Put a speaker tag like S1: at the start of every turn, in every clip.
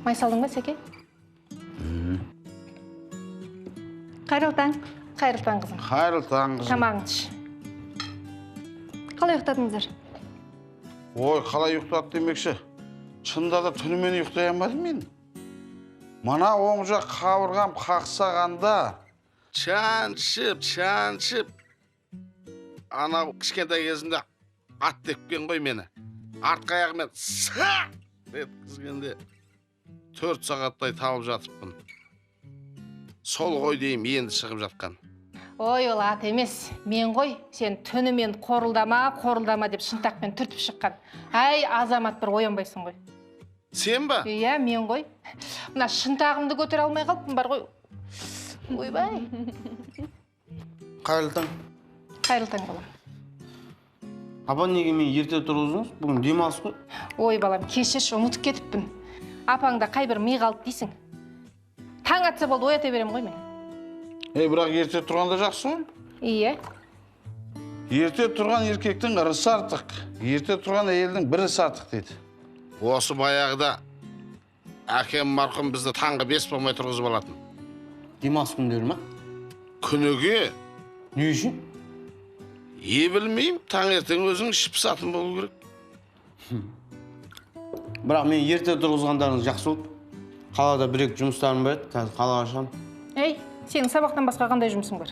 S1: Май салдың ба, Секе?
S2: Қайырлы таң.
S1: Қайырлы таң, қызым.
S3: Қайырлы таң, қызым.
S1: Тамағыңды іш.
S2: Қалай ұйықтадыңыздар?
S3: Ой, қалай ұйықтады демекші. Шынында да түнімен ұйықтай алмадым мен. Мына оң жақ қабырғам қақсағанда шаншып, шаншып. Анау кішкентай кезімде ат тепкен ғой мені. Артқы аяғымен сақ еткізгенде 4 сағаттай талып жатыппын. Сол ғой деймін енді шығып жатқан.
S1: Ой, ол ат емес, мен ғой. Сен түнімен қорылдама, қорылдама деп шынтақпен түртіп шыққан. Әй, азамат, бір оянбайсың ғой.
S3: Сен ба?
S1: Иә, мен ғой. Мына шынтағымды көтере алмай қалыппын бар ғой. Ойбай.
S4: Қайырлы таң.
S1: Қайырлы таң, балам.
S4: Апа, неге мен ерте тұрғыздыңыз? Бүгін демалыс қой.
S1: Ой, балам, кешірші, ұмытып кетіппін. Апаңда қай бір ми қалды дейсің. Таң атса болды, оята берем ғой мен.
S3: Ей, бірақ ерте тұрғанда жақсы ғой.
S1: Иә.
S3: Ерте тұрған еркектің ырысы артық, ерте тұрған әйелдің бірі артық дейді. Осы баяғыда әкем марқұм бізді таңғы 5 болмай тұрғызып алатын.
S4: Демалыс күндері ма?
S3: Күніге.
S4: Не үшін?
S3: Е, білмеймін, таңертең өзің ішіп пысатын болу керек.
S4: Бірақ мен ерте тұрғызғандарыңыз жақсы болды. Қалада бір-екі жұмыстарым бар еді, қазір қалаға шығамын.
S1: Ей, сенің сабақтан басқа қандай жұмысың бар?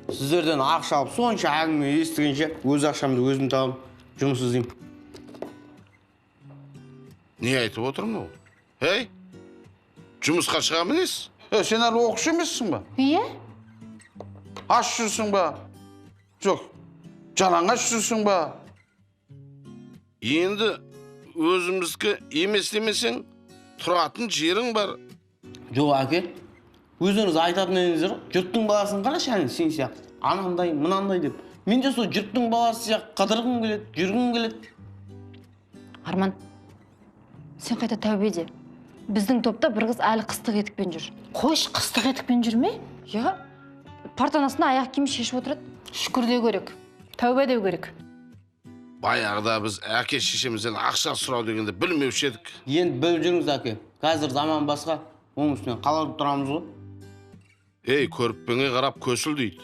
S4: Сіздерден ақша алып, сонша әңгіме естігенше өз ақшамды өзім табып, жұмыс іздеймін.
S3: Не айтып отырмын ол? Ей, жұмысқа шығамын несі? Сен әлі оқушы емессің ба?
S1: Иә.
S3: Аш жүрсің ба? Жоқ, жалаңаш жүрсің ба? Енді өзіміздікі емес демесең, тұратын жерің бар.
S4: Жоқ, әке, өзіңіз айтатын едіңіздер ғой, жұрттың баласын қарашы, әне сен сияқты, анандай, мынандай деп. Мен де сол жұрттың баласы сияқты қыдырғым келеді, жүргім келеді.
S2: Арман, сен қайта тәубе де. Біздің топта бір қыз әлі қыстық етікпен жүр.
S1: Қойшы, қыстық етікпен жүр ме?
S2: Иә, партаның астына аяқ киім шешіп отырады.
S1: Шүкір деу керек, тәубе деу керек.
S3: Баяғыда біз әке шешемізден ақша сұрау дегенді білмеуші едік.
S4: Енді біліп жүріңіз, әке. Қазір заман басқа, оның үстіне қалада тұрамыз ғой.
S3: Ей, көрпеңе қарап көсіл дейді.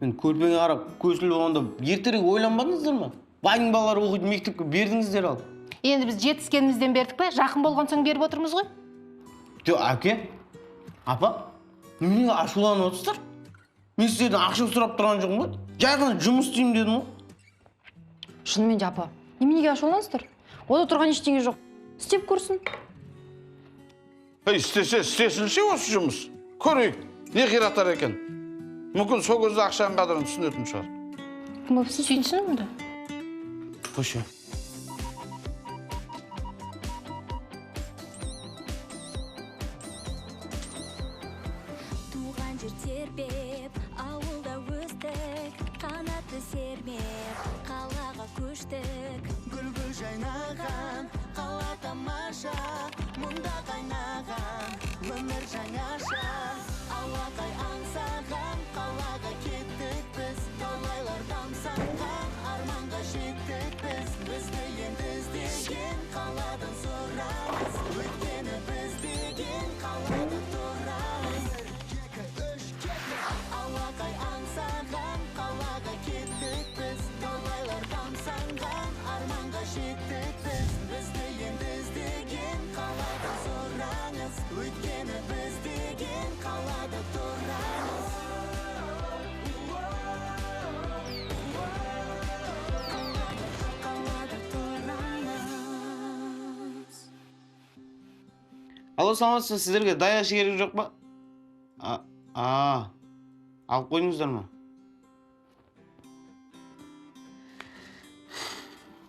S4: Енді көрпеңе қарап көсіл болғанда ертерек ойланбадыңыздар ма? Байдың балалары оқитын мектепке бердіңіздер ал.
S1: Енді біз жетіскенімізден бердік пе? Жақын болған соң беріп отырмыз ғой.
S4: Жоқ, әке, апа, неменеге ашуланып отырсыздар? Мен сіздерден ақша сұрап тұрған жоқпын ғой. Жай ғана жұмыс істеймін дедім ғой.
S2: Шынымен де, апа, неменеге ашуланасыздар? Ода тұрған ештеңе жоқ. Істеп көрсін.
S3: Ей, істесе, істесінші осы жұмыс. Көрейік, не қиратар екен. Мүмкін сол кезде ақшаның қадірін түсінетін шығар.
S2: Кім болыпсыз?
S1: Сөйтсін онда.
S4: Қойшы.
S5: Туған жер тербеп, ауылда өстік, қанатты сермеп, қалаға көштік.
S6: Гүл-гүл жайнаған, қала тамаша, мұнда қайнаған, өмір жаңаша. Алақай аңсаған, қалаға кеттік біз, талайлар тамсанған, арманға жеттік біз. Бізді енді іздеген қаладан сұраңыз, өйткені біз деген қалада тұрамыз. 1, 2, 3, кеттік. Алақай аңсаған, қалаға кеттік біз, талайлар тамсанған, арманға жеттік біз. Бізді енді іздеген қаладан сұраңыз, өйткені біз деген қалада тұрамыз. Қалада тұрамыз.
S4: Алло, саламатсыз, сіздерге даяшы керек жоқ па? Алып қойдыңыздар ма?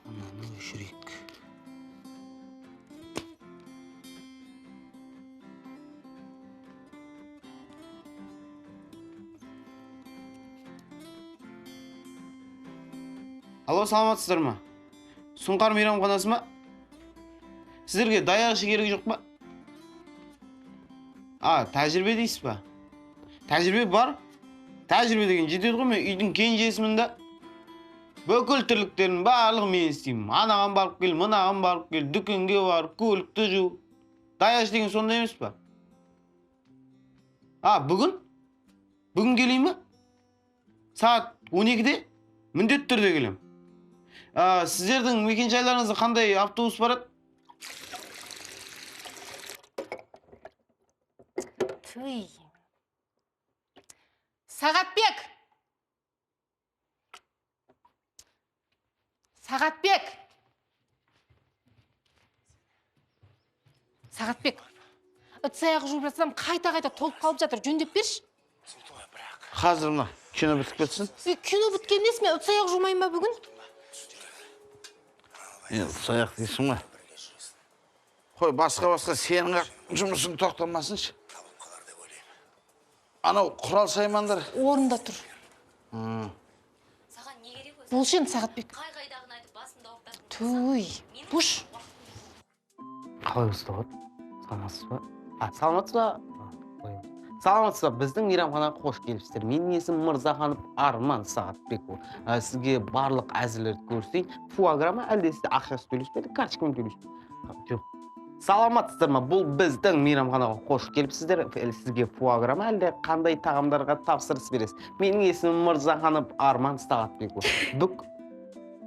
S4: Ананы өшірейік. Алло, саламатсыздар ма? Сұңқар мейрамханасы ма? Сіздерге даяшы керек жоқ па? А, тәжірибе дейсіз ба? Тәжірибе бар. Тәжірибе деген жетеді ғой, мен үйдің кенжесімін да. Бүкіл тірліктердің барлығын мен істеймін. Анаған барып кел, мынаған барып кел, дүкенге барып, көлікті жу. Даяшы деген сондай емес па? А, бүгін? Бүгін келейін ба? Сағат 12-де міндетті түрде келемін. Сіздердің мекен-жайларыңызда қандай автобус барады?
S1: Түй. Сағатбек! Сағатбек! Сағатбек, ыдыс аяқ жуып жатсам қайта-қайта толып қалып жатыр, жөндеп берші.
S3: Қазір мына кино бітіп кетсін.
S1: Кино біткен несі, мен ыдыс аяқ жумаймын ба бүгін?
S3: Енді ыдыс аяқ дейсің ба? Қой, басқа-басқа сенің жұмысың тоқтамасыншы. Анау құрал саймандар
S1: орында тұр. Болшы енді, Сағатбек. Түй, бұш.
S4: Қалай ұсталады? Саламатсыз ба? Саламатсыз ба? Саламатсыз ба? Біздің мейрамханаға қош келіпсіздер. Менің есімім Мырзаханов Арман Сағатбекұлы. Сізге барлық әзірлерді көрсетейін. Фуагра ма, әлде сізде ақшасы төлейсіз бе, карточкамен төлейсіз бе? Жоқ. Саламатсыздар ма? Бұл біздің мейрамханаға қош келіпсіздер. Сізге фуагра ма, әлде қандай тағамдарға тапсырыс бересіз? Менің есімім Мырзаханов Арман Сағатбекұлы. Бүк.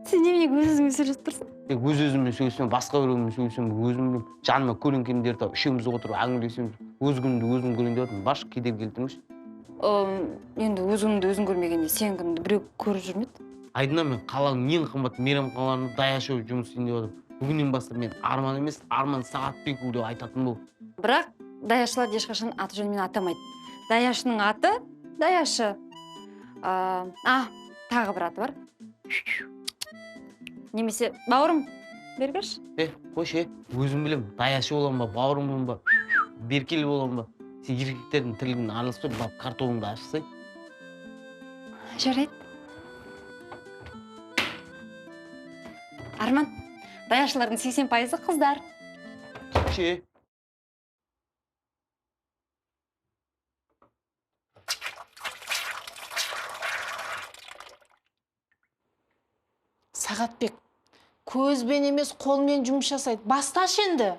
S2: Сен немене өз-өзіңмен сөйлесіп тұрсың?
S4: Өз-өзіммен сөйлесем, басқа біреумен сөйлесем, өзім білемін. Жаныма көлеңкемді ертіп, үшеуміз отырып әңгімелесеміз. Өз күнімді өзім көрейін деп жатырмын. Баршы, кедергі келтірмеші.
S2: Енді өз күніңді өзің көрмегенде сенің күніңді біреу көріп жүрмеді.
S4: Айдына, мен қаланың ең қымбат мейрамханаларында даяшы болып жұмыс істейін деп жатырмын. Бүгіннен бастап мен Арман емес, Арман Сағатбекұлы деп айтатын болдым.
S2: Бірақ даяшылар ешқашан аты жөнімен атамайды. Даяшының аты даяшы. Тағы бір аты бар. Немесе бауырым, бері берші.
S4: Қойшы, өзім білем, даяшы боламын ба, бауырым боламын ба, беркел боламын ба. Сен еркектердің тірлігін араласпай, барып картоныңды ашсай.
S2: Жарайды. Арман, даяшылардың 80% қыздар.
S4: Ше.
S1: Сағатбек, көзбен емес, қолмен жұмыс жасайды. Басташы енді.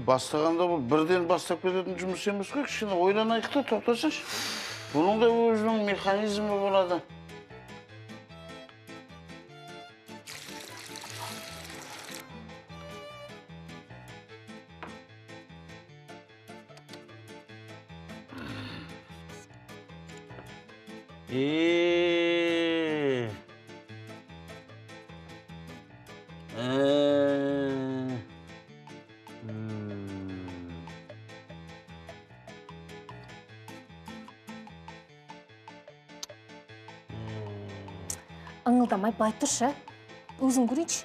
S3: Бастағанда бұл бірден бастап кететін жұмыс емес қой, кішкене ойланайық та, тоқтасыншы. Бұның да өзінің механизмі болады.
S1: Ыңылдамай былай тұршы, өзің көрейінші.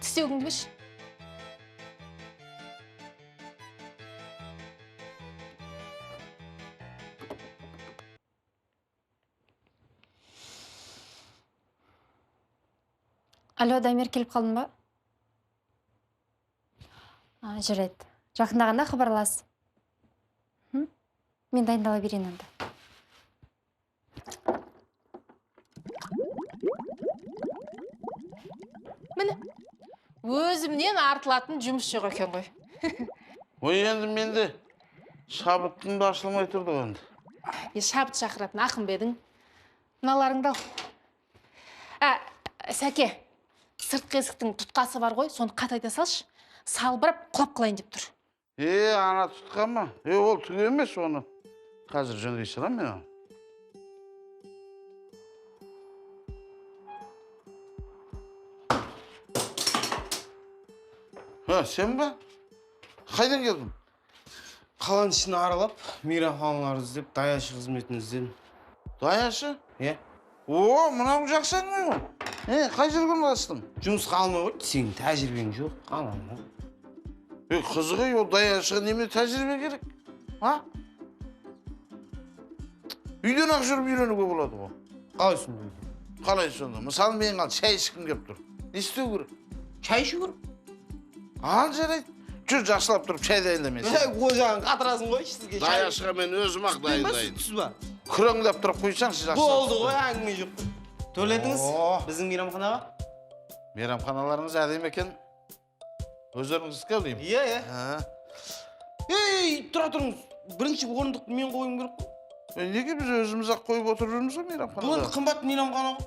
S1: Тістеуіңді берші.
S2: Алло, Дамир, келіп қалдың ба? Жарайды. Жақындағанда хабарлас. Мен дайындала берейін онда.
S1: Міне, өзімнен артылатын жұмыс жоқ екен ғой.
S3: Ой, енді менде шабыттың да ашылмай тұрды ғой енді.
S1: Шабыт шақыратын ақын ба едің? Мыналарыңды ал. Сәке, сыртқы есіктің тұтқасы бар ғой, соны қатайта салшы. Салбырап құлап қалайын деп тұр.
S3: Ана тұтқа ма? Ол түк емес оны. Қазір жөндей саламын мен оны. Сен ба? Қайдан келдің?
S4: Қаланың ішін аралап, мейрамханаларды іздеп, даяшы қызметін іздедім.
S3: Даяшы?
S4: Иә.
S3: О, мынау жақсы әңгіме ғой. Қай жерге орналастың?
S4: Жұмысқа алмай қойды, сенің тәжірибең жоқ, алмай.
S3: Қызығы, ол даяшыға немене тәжірибе керек? А? Үйден ақ жүріп үйренуге болады ғой.
S4: Қалай сонда?
S3: Қалай сонда? Мысалы, мен шай ішкім келіп тұр. Не істеу керек?
S4: Шай ішу керек.
S3: Ал жарайды. Жүр, жақсылап тұрып шай дайында мен.
S4: О жағын қатырасың ғой сізге.
S3: Даяшыға мен өзім ақ дайындайын.
S4: Сүтсіз ба?
S3: Күреңдеп тұрып құйсаңшы жақсылап.
S4: Болды ғой, әңгіме жоқ. Төрлетіңіз біздің мейрамханаға.
S3: Мейрамханаларыңыз әдемі екен. Өздеріңіздікі ау деймін.
S4: Иә, иә. Ей, тұра тұрыңыз. Бірінші орындықты мен қоюым керек қой.
S3: Неге біз өзіміз ақ қойып отырып жүрміз ғой мейрамханада?
S4: Бұл енді қымбат мейрамхана ғой.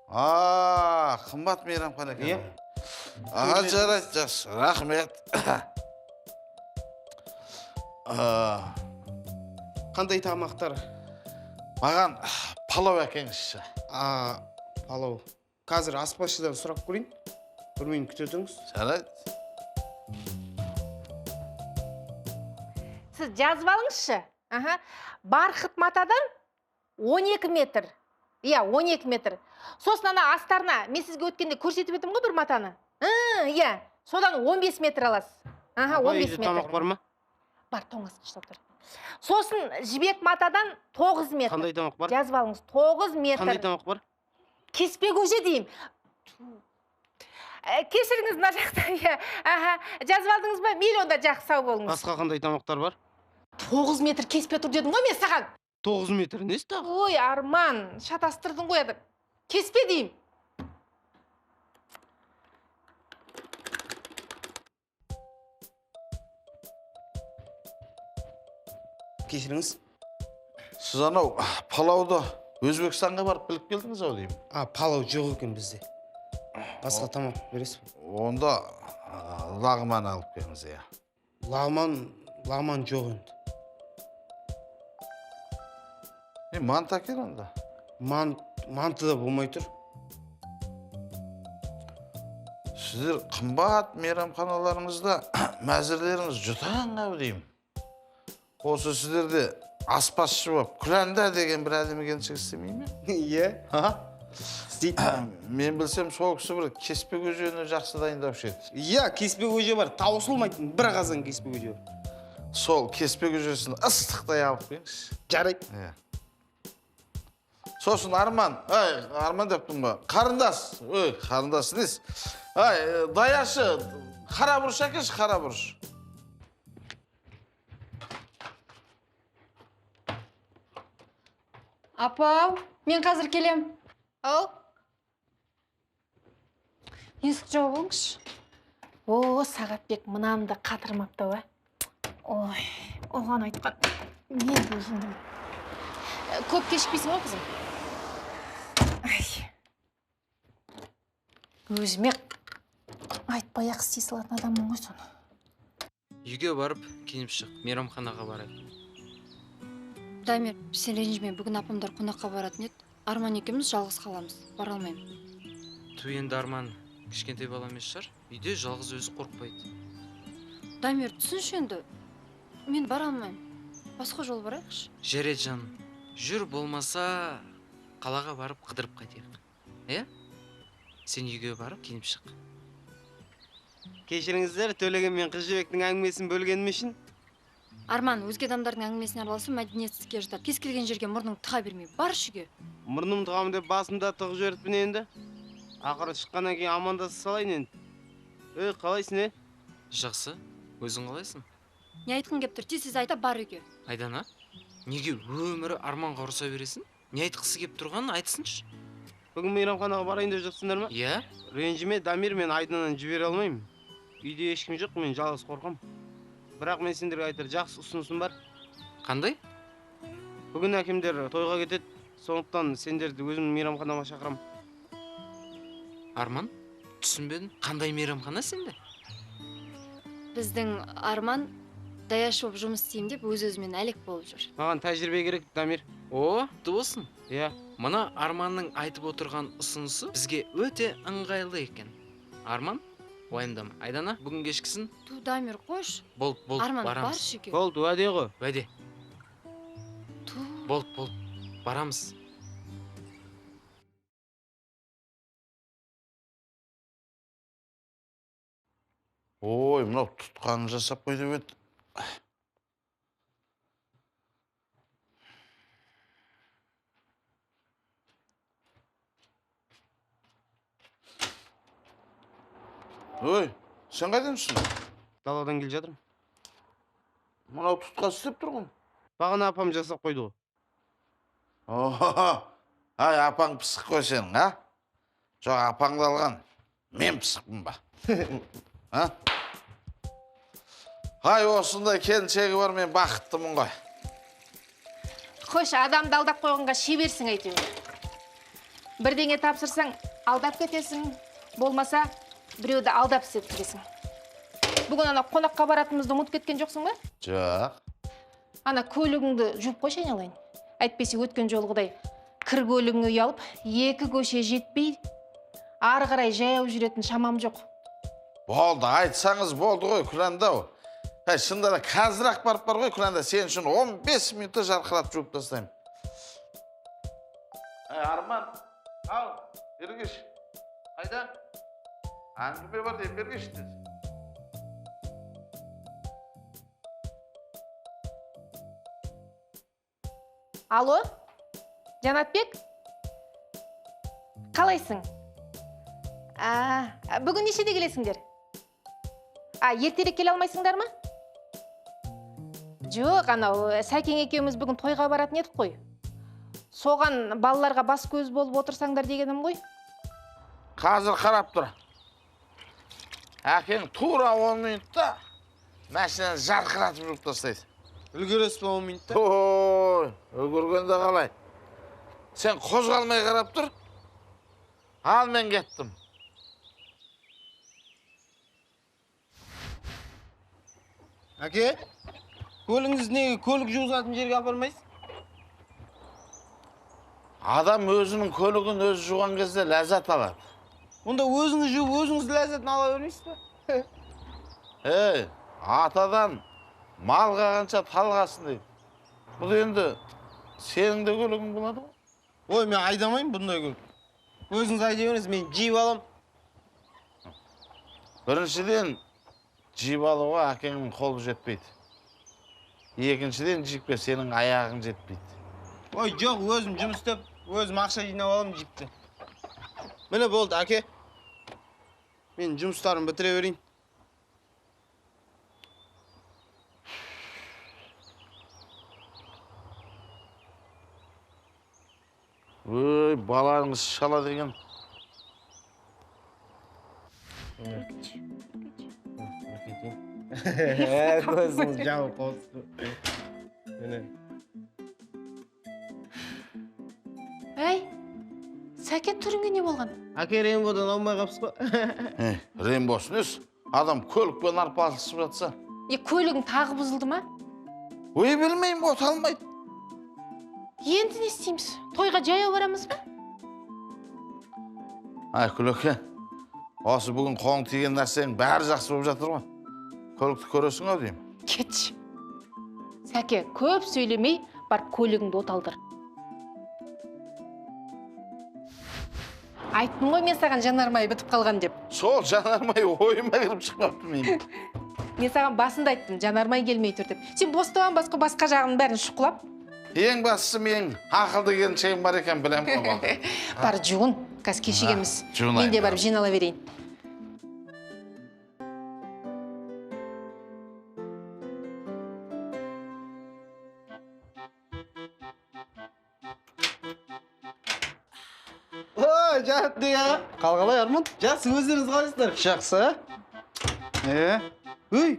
S3: А, қымбат мейрамхана екен.
S4: Иә.
S3: Аға, жарайды, жақсы. Рахмет.
S4: Қандай тамақтар?
S3: Маған палау әкеңізші.
S4: А, палау. Қазір аспазшыдан сұрап көрейін. Бір минут күте тұрыңыз.
S3: Жарайды.
S1: Сіз жазып алыңызшы. Аха. Барқыт матадан 12 метр. Иә, 12 метр. Сосын ана астарына, мен сізге өткенде көрсетіп едім ғой бір матаны. Иә, содан 15 метр аласыз. Аха, 15 метр.
S4: Тамақ бар ма?
S1: Бар, тоңазытқышта тұр. Сосын жібек матадан 9 метр.
S4: Қандай тамақ бар?
S1: Жазып алыңыз, 9 метр.
S4: Қандай тамақ бар?
S1: Кеспе көже деймін. Кешіріңіз, мына жақта, иә. Аха, жазып алдыңыз ба? Мейлі, онда жақсы, сау болыңыз.
S4: Басқа қандай тамақтар бар?
S1: 9 метр кеспе тұр дедім ғой мен саған.
S4: 9 метр несі тағы?
S1: Ой, Арман, шатастырдың ғой адам. Кеспе деймін.
S4: Кешіріңіз.
S3: Сіз анау палауды Өзбекстанға барып біліп келдіңіз ау деймін.
S4: А, палау жоқ екен бізде. Басқа тамақ бересіз бе?
S3: Онда лағман алып келіңіз, иә.
S4: Лағман жоқ енді.
S3: Манты әкел онда.
S4: Манты да болмай тұр.
S3: Сіздер қымбат мейрамханаларыңызда мәзірлеріңіз жұтаң ау деймін. Осы сіздерде аспазшы болып Күләнда деген бір әдемі келіншек істемей ме?
S4: Иә. Істейді.
S3: Мен білсем, сол кісі бір кеспе көжені жақсы дайындаушы еді.
S4: Иә, кеспе көже бар, таусылмайтын бір қазан кеспе көже бар.
S3: Сол кеспе көжесін ыстықтай алып келіңізші.
S4: Жарайды.
S3: Иә. Сосын Арман, ай, Арман деп тұрмын ба? Қарындас, ой, қарындас несі? Ай, даяшы, қара бұрыш әкелші, қара бұрыш.
S2: Апау, мен қазір келем.
S1: Ау.
S2: Есік жауып алыңызшы.
S1: О, Сағатбек мынаны да қатырмапты, а? Ой, оған айтқан мен болдым. Көп кешікпейсің ғой, қызым? Ай. Өзіме айтпай-ақ істей салатын адаммын ғой соны.
S7: Үйге барып киініп шық, мейрамханаға барайық.
S2: Дамир, сен ренжіме, бүгін апамдар қонаққа баратын еді. Арман екеуміз жалғыз қаламыз, бара алмаймын.
S7: Ту енді Арман кішкентай бала емес шығар, үйде жалғыз өзі қорықпайды.
S2: Дамир, түсінші енді, мен бара алмаймын. Басқа жол барайықшы.
S7: Жарайды жаным, жүр болмаса қалаға барып қыдырып қайтайық. Е? Сен үйге барып киініп шық.
S4: Кешіріңіздер, Төлеген мен Қыз Жібектің әңгімесін бөлгенім үшін.
S2: Арман, өзге адамдардың әңгімесіне араласу мәдениетсіздікке жатады. Кез келген жерге мұрның тыға бермей, баршы үйге.
S4: Мұрным тығамын деп басымда тығып жіберіппін енді. Ақыры шыққаннан кейін амандаса салайын енді. Ей, қалайсың, е?
S7: Жақсы, өзің қалайсың?
S2: Не айтқың кеп тұр, тез-тез айта, бар үйге.
S7: Айдана, неге өмірі Арманға ұрыса бересің? Не айтқысы кеп тұрғанын айтсыншы.
S4: Бүгін мейрамханаға барайын деп жатсыңдар ма?
S7: Иә.
S4: Ренжіме, Дамир, мен Айдананы жібере алмаймын. Үйде ешкім жоқ, мен жалғыз қорқам. Бірақ мен сендерге айтар жақсы ұсынысым бар.
S7: Қандай?
S4: Бүгін әкемдер тойға кетеді, сондықтан сендерді өзімнің мейрамханама шақырам.
S7: Арман, түсінбедім. Қандай мейрамхана сенде?
S2: Біздің Арман даяшы болып жұмыс істеймін деп өз-өзімен әлек болып жүр.
S4: Маған тәжірибе керек, Дамир.
S7: О, құтты болсын.
S4: Иә.
S7: Мына Арманның айтып отырған ұсынысы бізге өте ыңғайлы екен. Арман, уайымдама. Айдана, бүгін кешкісін.
S2: Ту, Дамир, қойшы.
S7: Болды, болды,
S2: Арман,
S7: барамыз.
S2: Баршы үйге.
S4: Болды, уәде ғой.
S7: Уәде.
S2: Ту.
S7: Болды, болды, барамыз.
S3: Ой, мынау тұтқанын жасап қой деп еді. Ой, сен қайдан түстің?
S4: Даладан келе жатырмын.
S3: Мынау тұтқа істеп тұр ғой.
S4: Бағана апам жасап қойды ғой.
S3: О, ай, апаң пысық қой сенің, а? Жоқ, апаңды алған мен пысықпын ба? А? Ай, осындай келіншегі бар, мен бақыттымын ғой.
S1: Қойшы, адамды алдап қойғанға шеберсің әйтеуір. Бірдеңе тапсырсаң, алдап кетесің, болмаса біреуді алдап істеткізесің. Бүгін ана қонаққа баратынымызды ұмытып кеткен жоқсың ба?
S3: Жоқ.
S1: Ана көлігіңді жуып қойшы айналайын. Әйтпесе өткен жолғыдай кір көлігіңе ұялып, екі көше жетпей, ары қарай жаяу жүретін шамам жоқ.
S3: Болды, айтсаңыз болды ғой, Күләнда-ау. Әй, шынында да қазір-ақ барып бар ғой, Күләнда, сен үшін 15 минутта жарқыратып жуып тастаймын. Әй, Арман, ал, бергеш. Қайда? Әңгіме бар деймін, бергеш деді.
S1: Алло, Жанатбек? Қалайсың? Бүгін нешеде келесіңдер? Ертерек келе алмайсыңдар ма? Жоқ, анау, Сәкең екеуміз бүгін тойға баратын едік қой. Соған балаларға бас көз болып отырсаңдар дегенім ғой.
S3: Қазір қарап тұр. Әкең тура 10 минутта машинаны жарқыратып жуып тастайды.
S4: Үлгересіз бе 10 минутта?
S3: Ой, үлгергенде қалай? Сен қозғалмай қарап тұр. Ал мен кеттім.
S4: Әке, көлігіңізді неге көлік жуғызатын жерге апармайсыз?
S3: Адам өзінің көлігін өзі жуған кезде ләззат алады.
S4: Онда өзіңіз жуып, өзіңіз ләззатын ала бермейсіз бе?
S3: Ей, атадан мал қалғанша тал қалсын дейді. Бұл енді сенің де көлігің болады ғой.
S4: Ой, мен айдамаймын бұндай көлік. Өзіңіз айдай беріңіз, мен жиып алам.
S3: Біріншіден, жиып алуға әкеңнің қолы жетпейді. Екіншіден, жипке сенің аяғың жетпейді.
S4: Ой, жоқ, өзім жұмыс істеп, өзім ақша жинап аламын жипті. Міне болды, әке. Мен жұмыстарымды бітіре берейін.
S3: Ой, балаңыз шала деген.
S4: Көзіңіз жауып қойыпсыз. Міне.
S1: Әй, Сәкен, түріңе не болған?
S4: Әке, Рембодан алмай қапсыз ғой.
S3: Рембосы несі? Адам көлікпен арпалысып жатса.
S1: Көлігің тағы бұзылды ма?
S3: Ой, білмеймін, от алмайды.
S1: Енді не істейміз? Тойға жаяу барамыз ба?
S3: Ай, Күлеке, осы бүгін қолың тиген нәрсенің бәрі жақсы болып жатыр ғой. Көлікті көресің ау деймін.
S1: Кетші. Сәке, көп сөйлемей, барып көлігіңді оталдыр. Айттым ғой мен саған жанармай бітіп қалған деп.
S3: Сол жанармай ойыма кіріп шықпапты мен.
S1: Мен саған басында айттым, жанармай келмей тұр деп. Сен бостауан басқа жағының бәрін шұқылап.
S3: Ең бастысы мен ақылды келіншегім бар екен, білем ғой.
S1: Бар, жуын, қазір кешігеміз. Мен де барып жинала берейін.
S4: Ой, Жанатбек аға.
S8: Қал қалай, Арман?
S4: Жақсы, өздеріңіз қалайсыздар?
S8: Жақсы. Өй,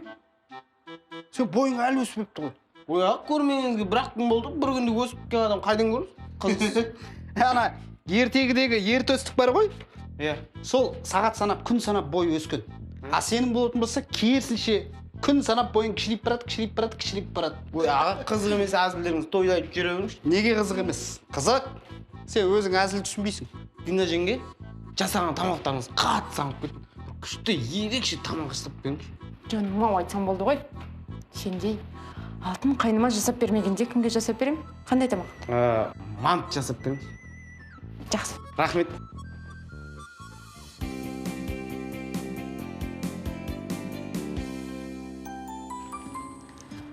S8: сен бойың әлі өспепті ғой.
S4: Ой, аға, көрмегеніңізге бір ақ күн болды. Бір күнде өсіп кеткен адам қайдан көріңіз? Қызық.
S8: Ана ертегідегі ертөстік бар ғой.
S4: Иә.
S8: Сол сағат санап, күн санап бойы өскен. А сенің болатын болса, керісінше күн санап бойың кішірейіп барады, кішірейіп барады, кішірейіп барады.
S4: Ой, аға, қызық емес әзілдеріңіз тойда айтып жүре беріңізші.
S8: Неге қызық емес? Қызық. Сен өзің әзіл түсінбейсің.
S4: Дина жеңге, жасаған тамақтарыңыз қатты сағынып кеттім. Бір күшті, ерекше тамақ жасап беріңізші.
S2: Жаным ау, айтсам болды ғой. Сендей алтын қайныма жасап бермегенде кімге жасап берем? Қандай тамақ?
S4: Мант жасап беріңіз.
S2: Жақсы.
S4: Рахмет.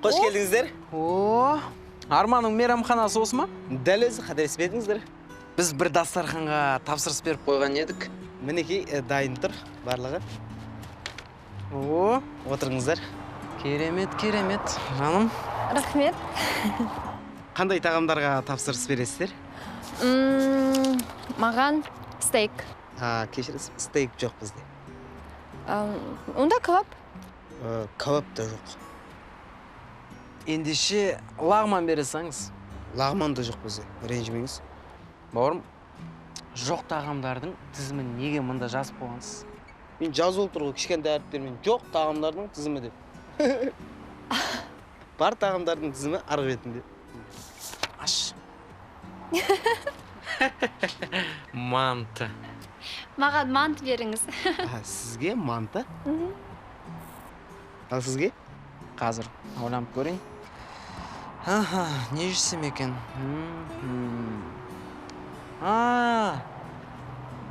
S4: Қош келдіңіздер.
S7: О, Арманның мейрамханасы осы ма?
S4: Дәл өзі, қателеспедіңіздер.
S7: Біз бір дастарханға тапсырыс беріп қойған едік.
S4: Мінекей, дайын тұр барлығы.
S7: О,
S4: Отырыңыздар.
S7: Керемет, керемет. Жаным.
S2: Рахмет.
S4: Қандай тағамдарға тапсырыс бересіздер?
S2: Маған стейк.
S4: Кешіріңіз, стейк жоқ бізде.
S2: Онда кебаб.
S4: Кебаб та жоқ.
S7: Ендеше лағман бере салыңыз.
S4: Лағман да жоқ бізде, ренжімеңіз.
S7: Бауырым, жоқ тағамдардың тізімін неге мында жазып қойғансыз?
S4: Мен жазылып тұр ғой кішкентай әріптермен, жоқ тағамдардың тізімі деп. Бар тағамдардың тізімі арғы бетінде.
S7: Аш. Манты.
S5: Маған манты беріңіз.
S4: Сізге манты? Ал сізге?
S7: Қазір ойланып көрейін. Аха, не жесем екен?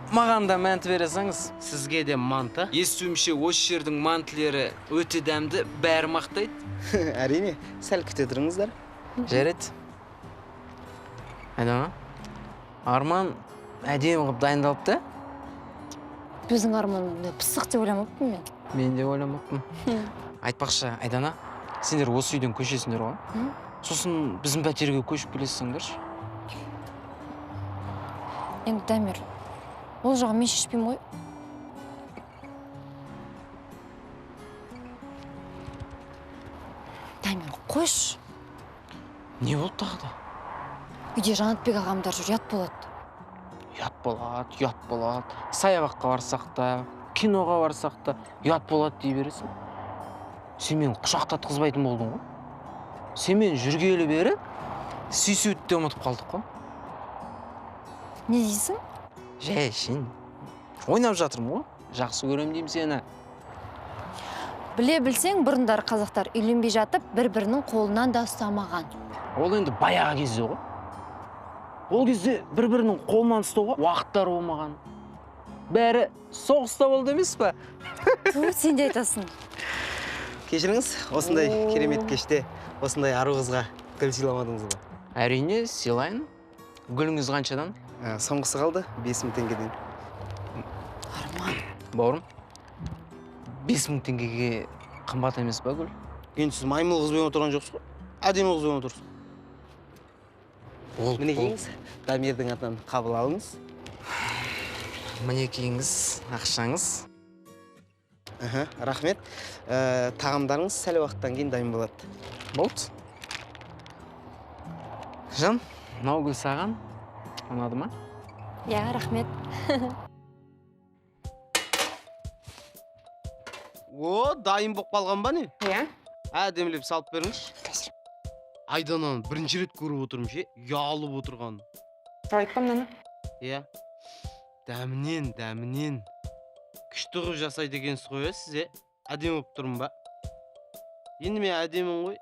S7: Маған да манты бере салыңыз.
S4: Сізге де манты?
S7: Естуімше, осы жердің мантілері өте дәмді, бәрі мақтайды.
S4: Әрине, сәл күте тұрыңыздар.
S7: Жарайды. Айдана, Арман әдемі қылып дайындалыпты.
S2: Біздің Арман пысық деп ойламаппын мен.
S7: Мен де ойламаппын. Айтпақшы, Айдана, сендер осы үйден көшесіңдер ғой. Сосын біздің пәтерге көшіп келесіңдерші.
S2: Енді Дамир, ол жағын мен шешпеймін ғой. Дамир, қойшы.
S7: Не болды тағы да?
S2: Үйде Жанатбек ағамдар жүр, ұят болады.
S7: Ұят болады, ұят болады. Саябаққа барсақ та, киноға барсақ та, ұят болады дей бересің. Сен мені құшақтатқызбайтын болдың ғой. Сен мені жүргелі бері сүйсуді де ұмытып қалдық қой.
S2: Не дейсің?
S7: Жай, шын. Ойнап жатырмын ғой. Жақсы көрем деймін сені.
S2: Біле білсең, бұрындары қазақтар үйленбей жатып, бір-бірінің қолынан да ұстамаған.
S7: Ол енді баяғы кезде ғой. Ол кезде бір-бірінің қолынан ұстауға уақыттары болмаған. Бәрі соғыста болды емес па?
S2: Ту, сен де айтасың.
S4: Кешіріңіз, осындай керемет кеште осындай ару қызға гүл сыйламадыңыз ба?
S7: Әрине, сыйлайын. Гүліңіз қаншадан?
S4: Соңғысы қалды, 5000 теңгеден.
S2: Арман.
S7: Бауырым, 5000 теңгеге қымбат емес па гүл?
S4: Енді сіз маймыл қызбен отырған жоқсыз ғой? Әдемі қызбен отырсыз. Мінекейіңіз, Дамирдің атынан қабыл алыңыз.
S7: Мінекейіңіз, ақшаңыз.
S4: Рахмет. Тағамдарыңыз сәл уақыттан кейін дайын болады.
S7: Болды. Жан, мынау гүл саған ұнады ма?
S2: Иә, рахмет.
S4: О, дайын болып қалған ба не?
S1: Иә.
S4: Әдемілеп салып беріңізші.
S1: Қазір.
S4: Айдананы бірінші рет көріп отырмын ше, ұялып отырғанын.
S1: Айтпа мынаны.
S4: Иә. Дәмінен, дәмінен. Күшті қылып жасайды екенсіз ғой, сіз, е? Әдемі болып тұрмын ба? Енді мен әдемім ғой.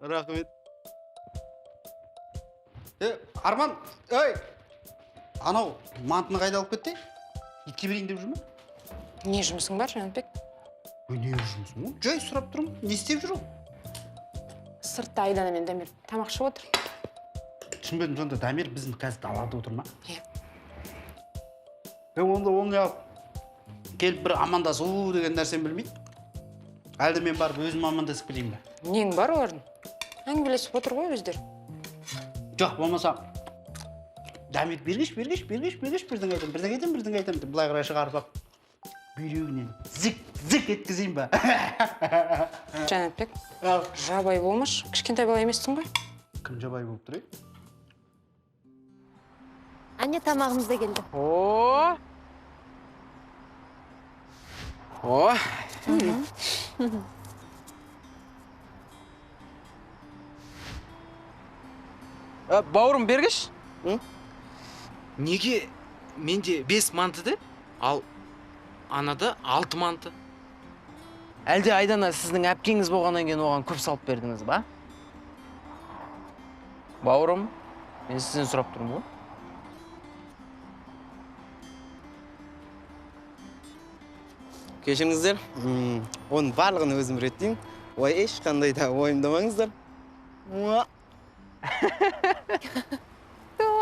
S4: Рахмет.
S8: Арман, ей! Анау мантыны қайда алып кетті? Итке берейін деп жүр ме?
S1: Не жұмысың бар, Жанатбек?
S8: Не жұмысым ғой? Жай сұрап тұрмын. Не істеп жүр ол?
S1: Сыртта Айдана мен Дамир тамақ ішіп отыр.
S8: Түсінбедім, сонда Дамир біздің қазір далада отыр ма?
S1: Иә.
S8: Онда ол неғып келіп бір амандасу деген нәрсені білмейді. Әлде мен барып өзім амандасып келейін бе?
S1: Нең бар олардың? Әңгімелесіп отыр ғой өздері.
S8: Жоқ, болмаса Дамир бергеш, бергеш, бергеш, бергеш, бірдеңе айтамын, бірдеңе айтамын, бірдеңе айтамын деп былай қарай шығарып алып бүйрегінен зік, зік еткізейін ба?
S1: Жанатбек, жабай болмашы, кішкентай бала емессің ғой.
S8: Кім жабай болып тұр, е?
S2: Әне тамағымыз да келді.
S7: О! О! Бауырым, бергіш. Неге менде 5 манты деп, ал анада 6 манты? Әлде Айдана сіздің әпкеңіз болғаннан кейін оған көп салып бердіңіз ба? Бауырым, мен сізден сұрап тұрмын ғой.
S4: Кешіріңіздер, оның барлығын өзім реттеймін. Ой, ешқандай да уайымдамаңыздар.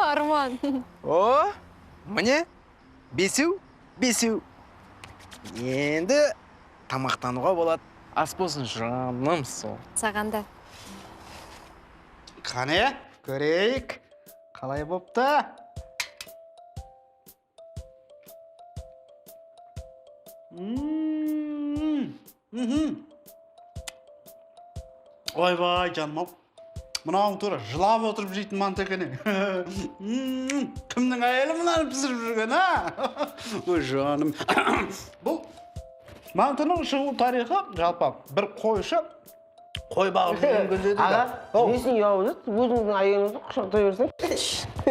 S2: Арман.
S7: О, міне, бесеу, бесеу.
S4: Енді
S7: Тамақтануға болады. Ас болсын, жаным сол.
S5: Саған да.
S8: Қане, көрейік. Қалай бопты? Ойбай, жаным-ау. Мынауың тура жылап отырып жейтін манты екен. Кімнің әйелі мынаны пісіріп жүрген, а? Ой, жаным. Бұл мантының шығу тарихы жалпы бір қойшы қой бағып жүрген кезде дейді.
S4: Аға, несін ұялып отырсыз? Өзіңіздің әйеліңізді құшақтай берсең.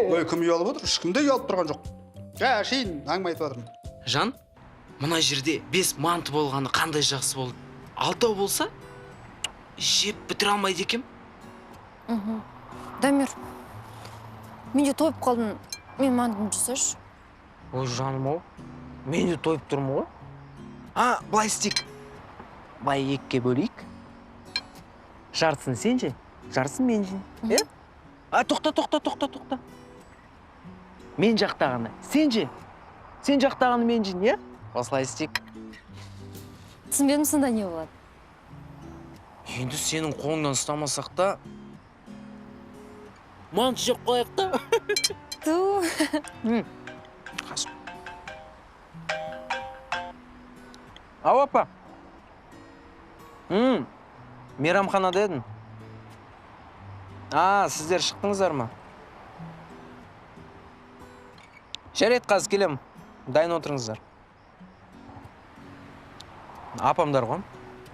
S8: Ой, кім ұялып отыр? Ешкім де ұялып тұрған жоқ. Жә, әшейін әңгіме айтып жатырмын.
S7: Жан, мына жерде 5 манты болғаны қандай жақсы болды. 6 болса, жеп бітіре алмайды екем.
S2: Дамир, мен де тойып қалдым. Мен мантымды жесеші.
S7: Ой, жаным-ау, мен де тойып тұрмын ғой. А, былай істейік. Былай екіге бөлейік. Жартысын сен же, жартысын мен жейін. Е? А, тоқта, тоқта, тоқта, тоқта. Мен жақтағаны сен же, сен жақтағаны мен жейін, е? Осылай істейік.
S2: Түсінбедім, сонда не болады?
S7: Енді сенің қолыңнан ұстамасақ та, манты жеп қояйық та.
S2: Ту.
S7: Ау, апа. Мейрамханада едім. А, сіздер шықтыңыздар ма? Жарайды, қазір келем. Дайын отырыңыздар. Апамдар ғой.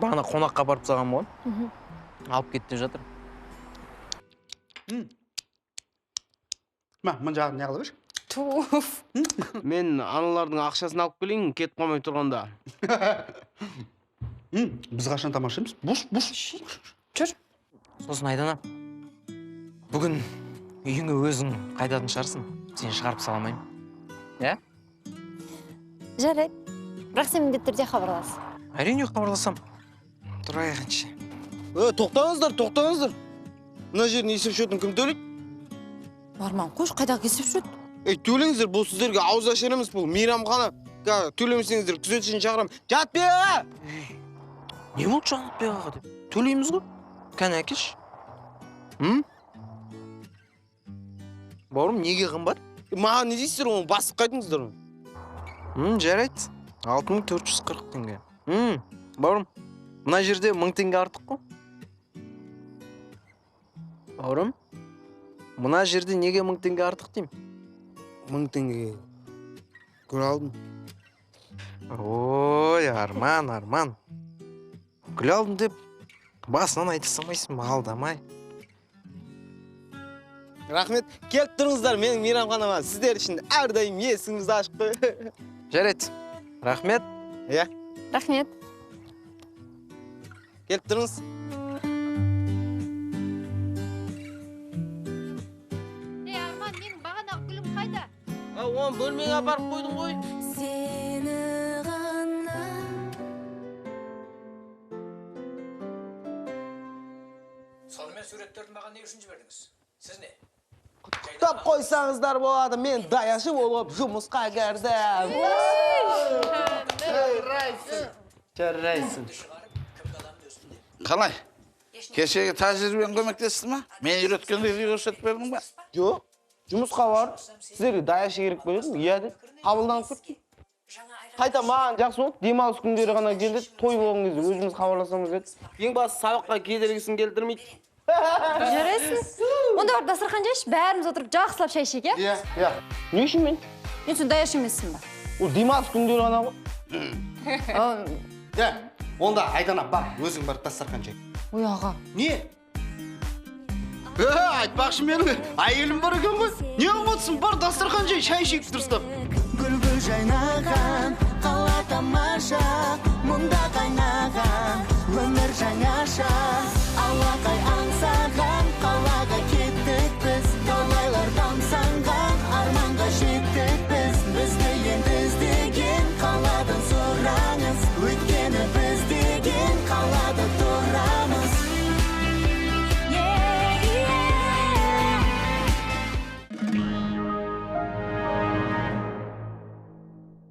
S7: Бағана қонаққа барып тастағанмын ғой. Алып кетті жатыр.
S8: Мә, мына жағын не қылып еш?
S2: Туф.
S4: Мен аналардың ақшасын алып келейін, кетіп қалмай тұрғанда.
S8: Біз қашан тамашаймыз? Бұш, бұш.
S2: Жүр.
S7: Сосын Айдана, бүгін үйіңе өзің қайтатын шығарсың. Сені шығарып сала алмаймын. Иә?
S2: Жарайды. Бірақ сен міндетті түрде хабарлас.
S7: Әрине хабарласам. Тұрайықшы.
S4: Тоқтаңыздар, тоқтаңыздар. Мына жердің есеп шотын кім төлейді?
S2: Арман, қойшы, қайдағы есеп шот?
S4: Ей, төлеңіздер, бұл сіздерге ауыз ашар емес, бұл мейрамхана. Төлемесеңіздер, күзетшіні шақырамын. Жатбек аға!
S7: Не болды Жанатбек аға деп? Төлейміз ғой. Кәне әкеш. Бауырым, неге қымбат?
S4: Маған не дейсіздер, оны басып қайтыңыздар.
S7: Жарайды. 6440 теңге. Бауырым, мына жерде 1000 теңге артық қой. Бауырым, мына жерде неге 1000 теңге артық деймін?
S4: 1000 теңге гүл алдым.
S7: Ой, Арман, Арман. Гүл алдым деп басынан айта салмайсың, алдамай.
S4: Рахмет, келіп тұрыңыздар менің мейрамханама. Сіздер үшін әрдайым есігіміз ашық қой.
S7: Жарайды, рахмет.
S4: Иә.
S2: Рахмет.
S4: Келіп тұрыңыз.
S1: Ей, Арман, менің бағанағы гүлім қайда?
S4: Оны бөлмеге апарып қойдым ғой.
S6: Сені ғана.
S9: Сонымен суреттерді маған не үшін жібердіңіз? Сіз не?
S4: Құттықтап қойсаңыздар болады, мен даяшы болып жұмысқа кірдім.
S8: Жарайсың.
S3: Қалай? Кешегі тәжірибең көмектесті ме? Мен үйреткендей көрсетіп бердің бе?
S4: Жоқ, жұмысқа барып, сіздерге даяшы керек пе дедім, иә деп қабылданып кеттім. Қайта маған жақсы болды, демалыс күндері ғана келді, той болған кезде өзіміз хабарласамыз деді. Ең бастысы сабаққа кедергісін келтірмейді.
S2: Жарайсың. Онда барып дастархан жайшы, бәріміз отырып жақсылап шай ішейік, иә?
S4: Иә, иә. Не үшін мен?
S2: Мен сен даяшы емессің ба?
S4: Ол демалыс күндері ғана ғой.
S8: Иә, онда Айдана бар, өзің барып дастархан жай.
S2: Ой, аға.
S8: Не? Айтпақшы, менің әйелім бар екен ғой. Не қылып отырсың? Бар дастархан жай, шай ішейік дұрыстап.